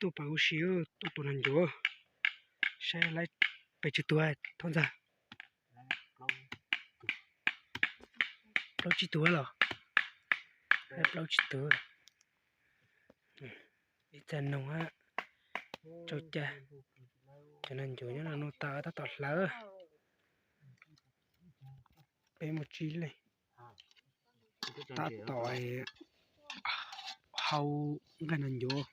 Tuaj pais ua si, tuaj tua nas ncuav, saib lawv pes tsawg tus thoj ntxawg. Plaub tsib tus los? Plaub tsib tus. Ib txag noog, tsau cag. Cov nas ncuav nyob no nuj tas tab tom hlawv. Peb muaj tsib leeg tab tom hau nqaij nas ncuav.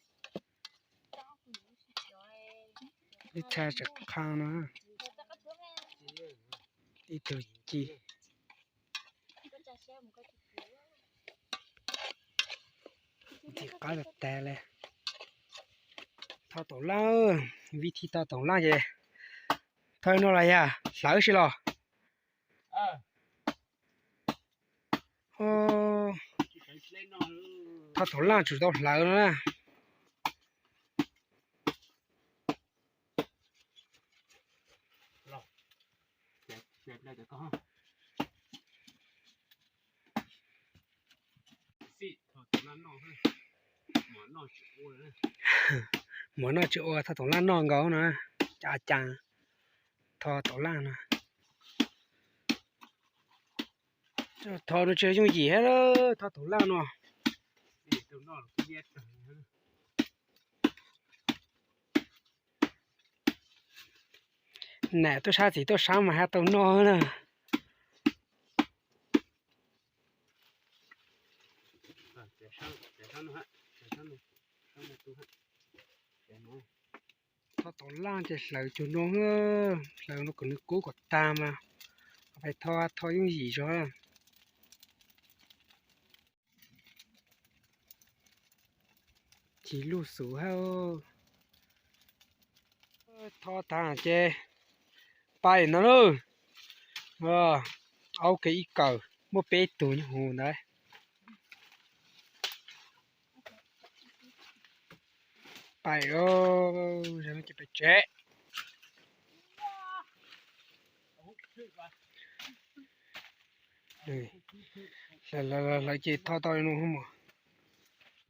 Ib txhab tseem qha no, ib tug ci. Ntxim qab tag tag li. Thoj taum laj, vib thib thoj taum laj ces thoj no los yog hlawv si los? Thoj taum laj tsum tau hlawv no na. Mov noj tsis ua, thoj taum laj noj nkaus no. Cas cas thoj taum laj no. Thoj no tsis yooj yim thiab, thoj taum laj no. Nam tuaj sab txiv tuaj sab mas haj tau noj na. Thoj taum laj ces hlawv cuag no, hlawv no kom nws kub kom tag mas pais thoj, thoj yooj yim zog. Ci luj xum hab. Thoj tag ces pais no lauj. Aub kev ib kawm muaj peb tug nyob hauv ntawd. Pais, ces pais tsev. Hlawv ces thoj tau li no mus.